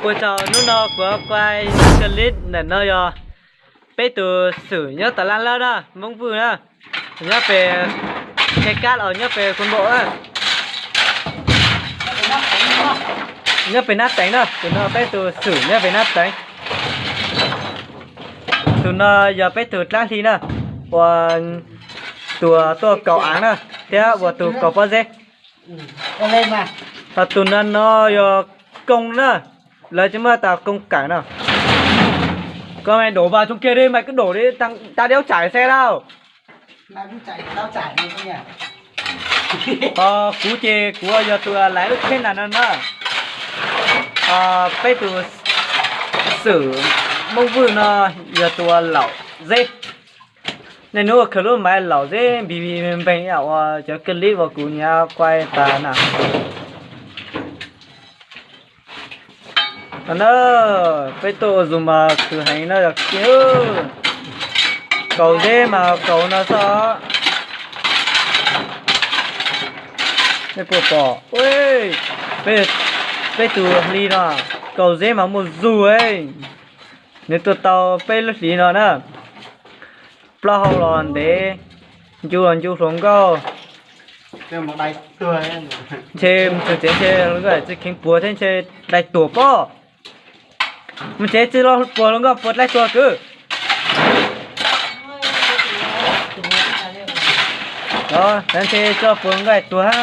Ua tsaug, hnub no kuv quay clip ntawm no yog peb tus xwm nyob tas laj lawm na, Hmoob Vwj na, nyob pem Khe Kab los nyob pem Khuv Npaum na, nyob pem Nab Teev na. Tus no peb tus xwm nyob pem Nab Teev. Tus no yog peb tus dlaab hli na, uas tus tuaj kaus aav na, thiab uas tus kaus pob zeb. Ho tus no no yog koob na, lawv tsis muaj tau koob kawm no. Koj mày đổ vào trong kia đi, mày cứ đổ đi, tao đéo chảy xe đâu. Ho kuv ces kuv yog tus laiv lub tsheb ntawm no na. Ho peb tus xwm Hmoob Vwj no yog tus laum zeb. Nej hnub ua khwv lub maiv laum zeb npis npeeg ib yam uas cov clip uas kuv nyiam quay tas na. No na, peb tuaj ua zug mas khwv heev no yog kiag. Kaus zeb mas kaus no xwb. Nej puas pom, peb tus hli no kaus zeb mas muaj zug. Nws tuaj tau peb lub hlis no na, plaub hau los ntev, ncu los ncu hluas nkauj. Ntshe mus txog tsev ntshe hluas nkauj tsis kheev puag thiab ntshe dai tuag pob. Mus tsev tsis los puag hluas nkauj puas dai tuag kwv. Ntshe tsis los puag hluas nkauj tuag.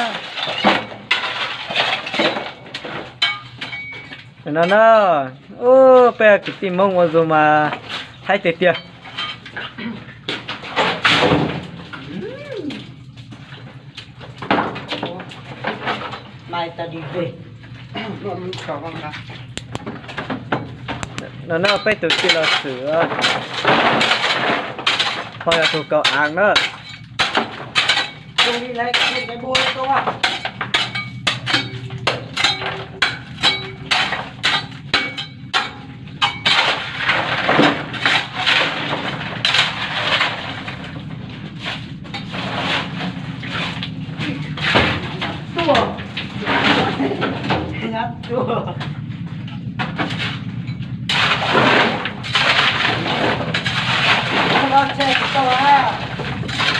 No na, peb kwv tij Hmoob ua zug mas haib tiag tiag. No na, peb tus tij laug Xwm, ho yog tus kaus aav na.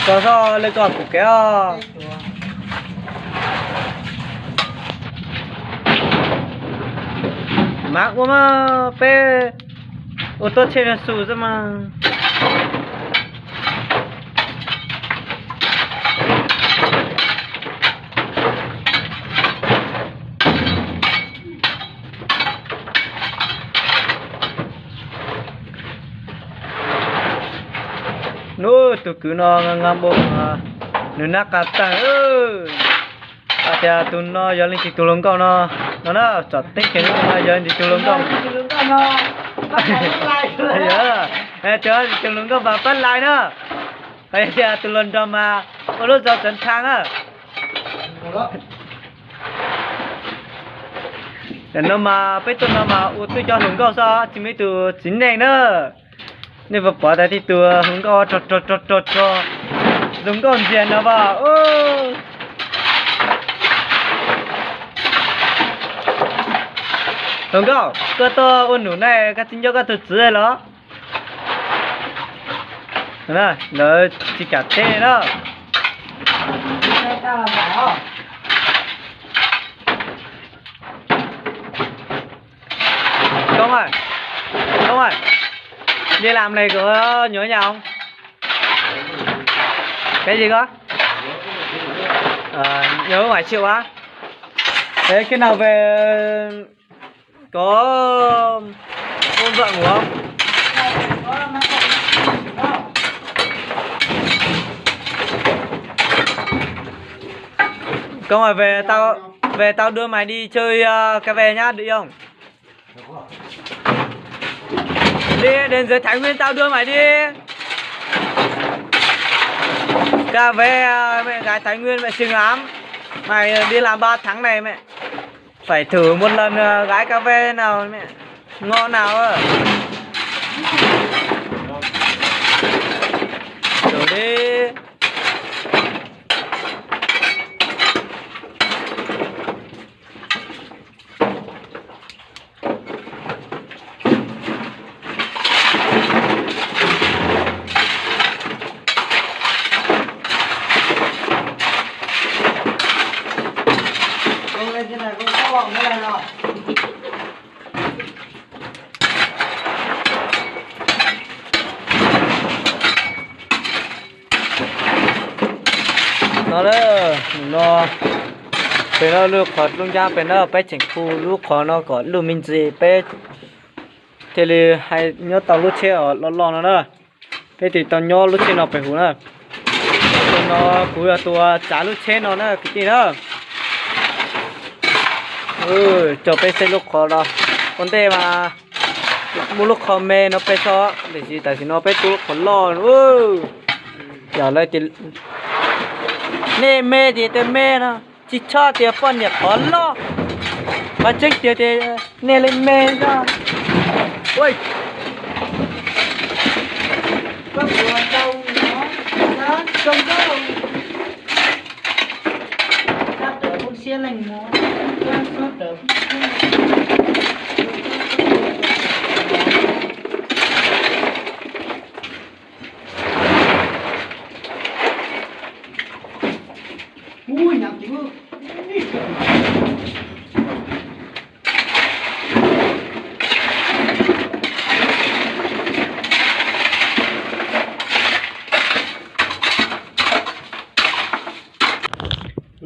Txog zoj lawv koj pum kev os. Mas ua mas peb ua tuab tsheb no xus xwb mas. Nub tus kwv no nqa npau, nws nab qa tag. Hais tias tus no yog leej twg tus hluas nkauj no, no na, tsom teeb kiag tus no yog leej twg tus hluas nkauj. Yog, tus hluas nkauj mas pab like na. Hais tias tus hluas nraug mas ua lub zau txawv tha na. Tam no mas peb tuaj no mas ua twb cov hluas nkauj xwb, tsis muaj ib tug txiv neej na. Nej puas pom tias tib tug hluas nkauj rog rog rog rog, hluas nkauj ntxiag no as. Hluas nkauj, koj tuaj ua num na, koj tsis nco koj tus txiv los? Lawv tsis kam teb na. Công ơi, công ơi, đi làm này có nhiều nhỉ không? Cái gì cơ? Ờ, nhớ ngoài triệu á. Thế khi nào về có ôn thuận ngủ không? Công ơi, về tao, về tao đưa mày đi chơi, ờ, cà phê nhá, được không? Đi đến dưới Thái Nguyên tao đưa mày đi. Cà phê, à, mẹ gái Thái Nguyên mẹ xinh lắm. Mày đi làm ba tháng này mẹ phải thử một lần, à, gái cà phê nào mẹ ngon nào á. Thử đi. No na, no, pem no lub qhov lub ncab pem no peb tseem khu lub qhov no kom luj me ntsis peb thiaj li hais nyob tau lub tsheb loj loj no na. Peb thiaj tau nyob lub tsheb no pem hauv na. Tus no kuv yog tus tsav lub tsheb no na kwv tij na. Coj peb saib lub qhov no, ua ntej mas muaj lub qhov me no peb tso, tiam sis tam sim no peb tu lub qhov loj. Yog lawv tias nej me ces tej me no, tsis tshaj tias poj niam qhov loj, mas tseeb tiag tias nej li me xwb.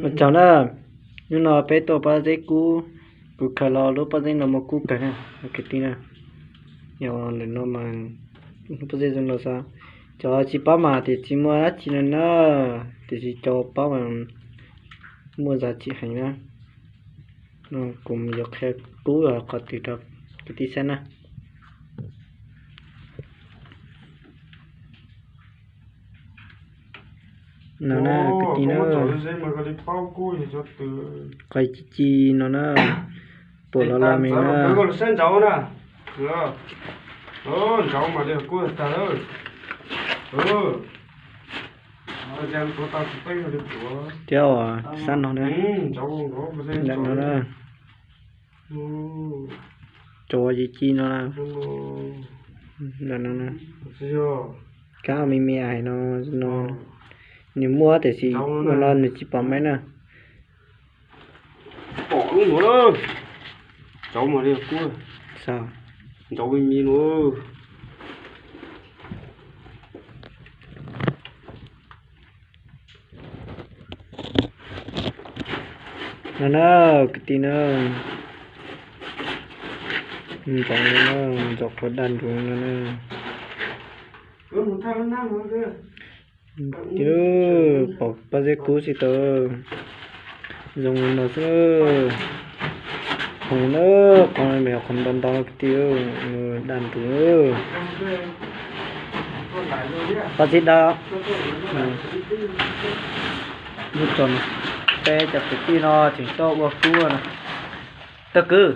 Ua tsaug na, hnub no peb tuaj pab zeb kub, kuv khaws los lub pob zeb no muaj kub kawg na kwv tij na. Yog lawm no mas pob zeb zoo no xwb. Cov tsis paub mas tias tsis muaj dab tsi no na, tiam sis cov paub mas muaj zaj tsis heev na. No kuv yuav qhia kub qhov twg rau kwv tij saib na. No na kwv tij na, qhov ci ci no na, pom los los me na. Thiab uas sab no na, ntawm no na, cov ci ci no na, ntawm no na, kab me me hais no, no nws muaj tiam sis ua no nws tsis pom maib na. Pom lub no, cov mas li kub, cov me me no. No na, kwv tij na, ntxov no na, ntxov qhov daj nrug no na. Pom pob zeb kub xwb tau, zoo no xwb. Qhov no, qhov me qhov ntau ntau kwv tij, daj nrug. Pob zeb dawb. Lub tso no, peb cov kwv tij no tseem tuaj ua kub no. Tug kwv,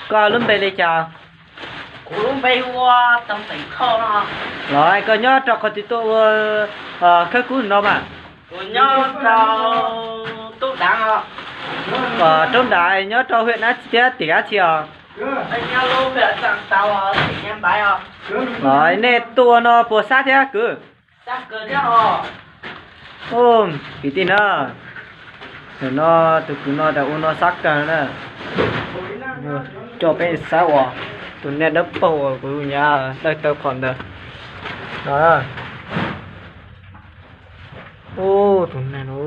koj lub npe li cas? Kuv lub npe hu ua Toog Teem Thoj no. Los koj nyob rau qhov twg tuaj ua khawb kub no mas? Kuv nyob rau Tub Dav. Tub Dav nyob rau hwm dab tsi thiab tim dab tsi os? Los nej tuaj ua no puas sab thiab kwv? Kwv tij na, nim no tus kwv no tas ua no sab kawg na. Coj peb saib uas tus nej dawb paug uas kuv nyab dawj taw qhov ntawd no. Ub, tus neeg no,